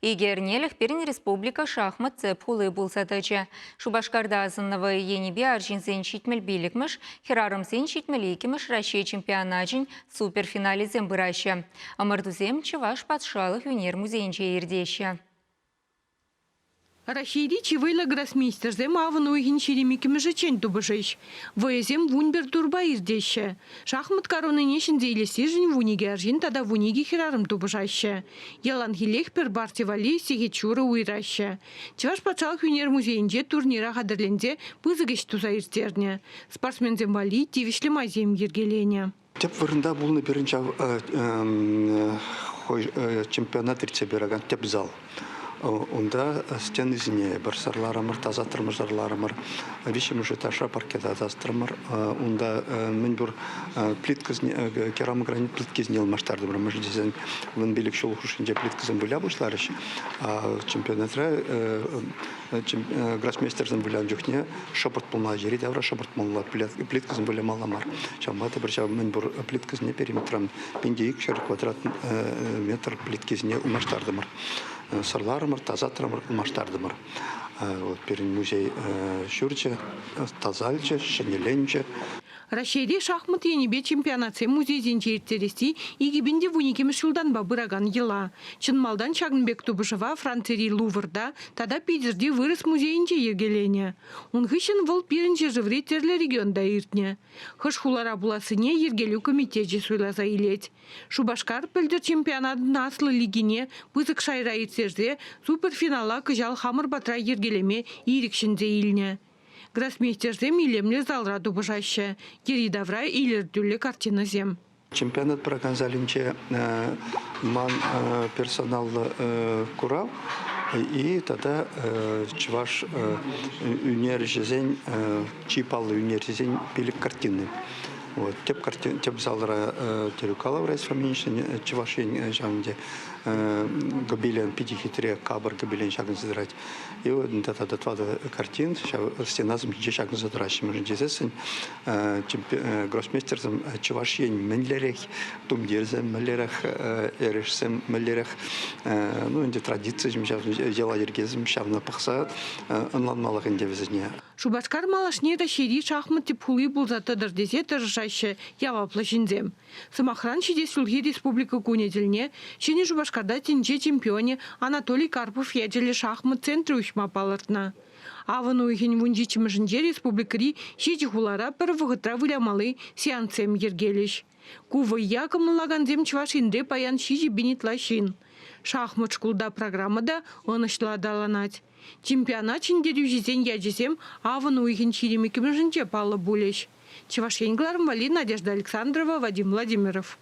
Икӗ эрнелӗх пирӗн республика шахмат тӗп хули пулса тӑчӗ. Шупашкарта асӑннӑ вӑйӑ енӗпе арҫынсен 75-мӗш, хӗрарӑмсен 72-мӗш Раҫҫей чемпионачӗн суперфиналӗсем пыраҫҫӗ. Ӑмӑртусем Чӑваш патшалӑх ӳнер музейӗнче иртеҫҫӗ. Раҫҫейри чи вӑйлӑ гроссмейстерсем авӑн уйӑхӗн 22-мӗшӗччен тупӑшӗҫ. Вӑйӑсем 11 турпа иртеҫҫӗ. Шахмат коронине ҫӗнсе илессишӗн 12 арҫын тата 12 хӗрарӑм тупӑшаҫҫӗ. Яланхиллех пӗр парти валли сехет ҫурӑ уйӑраҫҫӗ. Чӑваш патшалӑх ӳнер музейӗнче турнира хатӗрленсе пысӑк ӗҫ туса ирттернӗ. Спортсменсем валли тивӗҫлӗ майсем йӗркеленӗ. Тӗп вырӑнта пулнӑ пирӗн ҫав чемпионат иртсе пыракан тӗп зал. Унта стенисене пӗр сӑрларӑмӑр, тасатрӑмӑр, сӑрларӑмӑр. Виҫҫӗмӗш этажра паркета тасатрӑмӑр. Унта мӗн пур плиткӑсене, керамогранит плиткисене ылмаштартӑмӑр. Мӗншӗн тесен 15 ҫул хушшинче плиткӑсем выля пуҫларӗҫ. Чемпионатра гроссмейстерсем вылянӑ чухне шӑпӑрт пулма йӗри-тавра шӑпӑрт пулмалла, плиткӑсем вылямалла мар. Ҫавӑнпа та пӗр ҫав мӗнпур плиткӑсене периметран 1200 квадрат метр плиткисене ылмаштартӑмӑр. Сӑрларӑмӑр, тасатрӑмӑр, ылмаштартӑмӑр. Вот пирӗн музей ҫурчӗ тасалчӗ, ҫӗнӗленчӗ. Раҫҫейри шахмат енӗпе чемпионатсем музейсенче ирттересси 2012 ҫултанпа пыракан йӑла. Чӑн малтан ҫакӑн пек тупӑшӑва Францири Луврта тата Питӗрти вырӑс музейӗнче йӗркеленӗ. Ун хыҫҫӑн вӑл пирӗн ҫӗршыври тӗрлӗ регионта иртнӗ. Хӑш хулара пулассине йӗркелӳ комитечӗ суйласа илет. Шупашкар пӗлтӗр чемпионатӑн аслӑ лигине пысӑк шайра ирттерсе суперфинала кӑҫал хамӑр патра йӗркелеме ирӗк ҫӗнсе илнӗ. Гроссмейстерсем илемлӗ залра тупӑшаҫҫӗ. Йӗри-тавра илӗртӳллӗ картинӑсем. Чемпионат пыракан залӗнче ман персоналлӑ курав и тата чӑваш ӳнерҫӗсен чи паллӑ ӳнерҫӗсен пилӗк картини. Вот, тӗп, картин, тӗп залра Терюкалов Раиса Фоминична Чӑваш Ен ҫавӑнте гобелен питӗ хитре капӑр гобелен ҫакӑнса тӑрать. И вот тата тӑватӑ картин ҫав стенасем ҫинче ҫакӑнса тӑраҫҫӗ. Мӗншӗн тесессӗн гроссмейстерсем Чӑваш Ен мӗнлерех тумтирсем, мӗнлерех эрешсем, мӗнлерех ну ӗнтӗ традицисем ҫав йӑла-йӗркесем ҫавна пӑхса ӑнланмалӑх ӗнтӗ вӗсене. Шупашкар малашне Раҫҫейри шахмат тӗп хули пулса тӑтӑр тесе тӑрӑшаҫҫӗ яваплӑ ҫынсем. Сӑмахран, ҫитес ҫулхи Республика кунӗ тӗлне Ҫӗнӗ Шупашкарта тӗнче чемпионӗ Анатолий Карпов ячӗллӗ шахмат центрӗ уҫма палӑртнӑ. Авӑн уйӑхӗн 17-мӗшӗнче республикӑри ҫичӗ хулара пӗр вӑхӑтра вылямалли сеанссем йӗркелӗҫ. Ку вӑййа кӑмӑллакансем Чӑваш Енре паян 7000 ытла ҫын. Шахмат шкулта программа та ӑнӑҫлӑ аталанать. Чемпионат ҫӗнтерӳҫисен ячӗсем авӑн уйӑхӗн 22-мӗшӗнче паллӑ пулӗҫ. Чӑваш Ен кӑларӑм валли Надежда Александрова, Вадим Владимиров.